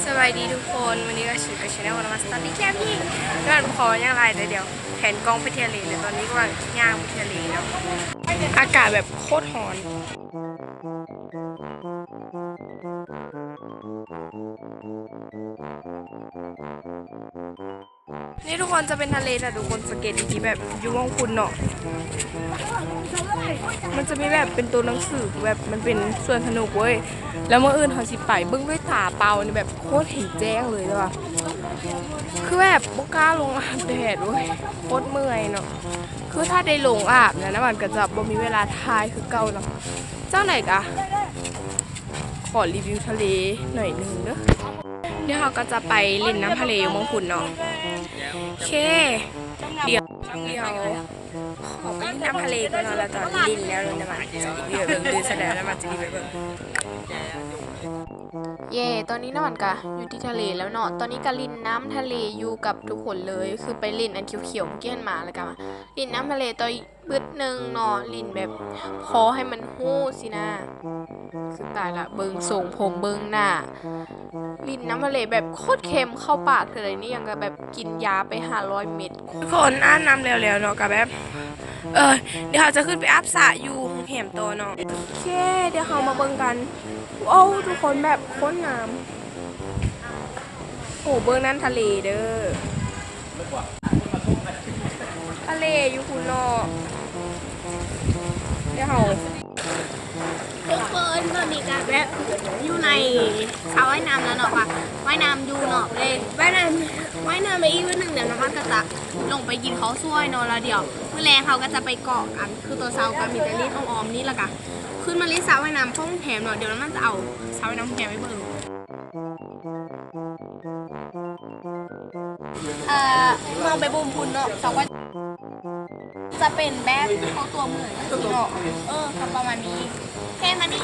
ສະບາຍດີທຸກຄົນ ມື້ນີ້ກໍຢູ່ກັບ Channel ນະມາສະຕາ Study Camp ອີກ ຍ້ອນບໍ່ພໍຫຍັງຫຼາຍ ແຕ່ດຽວແພນກ້ອງໄປທະເລ ແລ້ວຕອນນີ້ກຳລັງຍ່າງໄປທະເລເນາະ ອາກາດແບບໂຄດຮ້ອນ. ນີ້ທຸກຄົນຈະເປັນທະເລ ຖ້າທຸກຄົນສັງເກດດີໆ ແບບຢູ່ໝ່ອງພຸ້ນເນາະ ມັນຈະມີແບບເປັນໂຕໜັງສື ແບບມັນເປັນສວນສະໜຸກເວີຍ ແລ້ວມື້ອື່ນເຮົາຊິໄປເບິ່ງດ້ວຍຕາເປົ່ານີ້ ແບບໂຄດເຫັນແຈ້ງເລີຍ ແຕ່ວ່າຄືແບບບໍ່ກ້າລົງອາບແດດເວີຍ ໂຄດເມື່ອຍເນາະ ຄືຖ້າໄດ້ລົງອາບນະ ນ້ຳຫວານກໍຈະບໍ່ມີເວລາຖ່າຍຄືເກົ່າເນາະ ຈັ່ງໃດກະ ຂໍຣີວິວທະເລໜ້ອຍໜຶ່ງເດີ້ ດຽວເຮົາກໍຈະໄປຫຼິ້ນນ້ຳທະເລຢູ່ໝ່ອງພຸ້ນເນາະ ໂອເຄ ດຽວ ດຽວຂໍໄປຫຼິ້ນນ້ຳທະເລກ່ອນເນາະ ແລ້ວຕອນຫຼິ້ນແລ້ວນະ ມັນຈະມີເບິ່ງ ຫຼືສະແດງນະ ມັນຈະມີໄປເບິ່ງ ເຢ້ ຕອນນີ້ນ້ຳຫວານກະຢູ່ທີ່ທະເລແລ້ວເນາະ ຕອນນີ້ກະຫຼິ້ນນ້ຳທະເລຢູ່ກັບທຸກຄົນເລີຍ ຄືໄປຫຼິ້ນອັນຂຽວໆ ເມື່ອກີ້ຫັ້ນມາ ແລ້ວກະຫຼິ້ນນ້ຳທະເລຕໍ່ອີກ ບຶດໜຶ່ງເນາະ ຫຼິ້ນແບບພໍໃຫ້ມັນຮູ້ຊີ້ນະ ຄືຕາຍລະ ເບິ່ງຊົງຜົມ ເບິ່ງໜ້າ ຫຼິ້ນນ້ຳທະເລແບບໂຄດເຄັມ ເຂົ້າປາກເທື່ອໃດນີ້ຍັງກະແບບກິນຢາໄປຫ້າຮ້ອຍເມັດ. ທຸກຄົນອາບນ້ຳແລ້ວໆ ເນາະ ກະແບບ ເອີ ດຽວເຮົາຈະຂຶ້ນໄປອາບສະຢູ່ໂຮງແຮມຕໍ່ເນາະ ໂອເຄ ດຽວເຮົາມາເບິ່ງກັນ ໂອ້ ທຸກຄົນແບບໂຄດງາມ ໂອ້ ເບິ່ງນັ້ນທະເລເດີ້ ທະເລຢູ່ພຸ້ນເນາະ ດຽວເຮົາ ທຸກຄົນ ຕອນນີ້ກະແບບຢູ່ໃນສະວ່າຍນ້ຳແລ້ວເນາະ ວ່າວ່າຍນ້ຳຢູ່ເນາະ ເລີຍວ່າຍນ້ຳ ວ່າຍນ້ຳໄປອີກບຶດໜຶ່ງ ດຽວນ້ຳຫວານກະຈະລົງໄປກິນເຂົ້າສວຍເນາະ ແລ້ວດຽວມື້ແລງເຮົາກະຈະໄປເກາະກັນ ຄືຕອນເຊົ້າກະມີແຕ່ຫຼິ້ນອ້ອມໆ ນີ້ ແລ້ວກະຂຶ້ນມາຫຼິ້ນສະວ່າຍນ້ຳຂອງໂຮງແຮມເນາະ ດຽວນ້ຳຫວານຈະເອົາສະວ່າຍນ້ຳໂຮງແຮມໄປເບິ່ງ. ເອີ ມອງໄປມຸມພຸ້ນເນາະ ສະວ່າຍ ຈະເປັນແບບເຂົ້າຕົວເມືອງຈັ່ງຊີ້ເນາະ ເອີ ກະປະມານນີ້ ໂອເຄ ມານີ້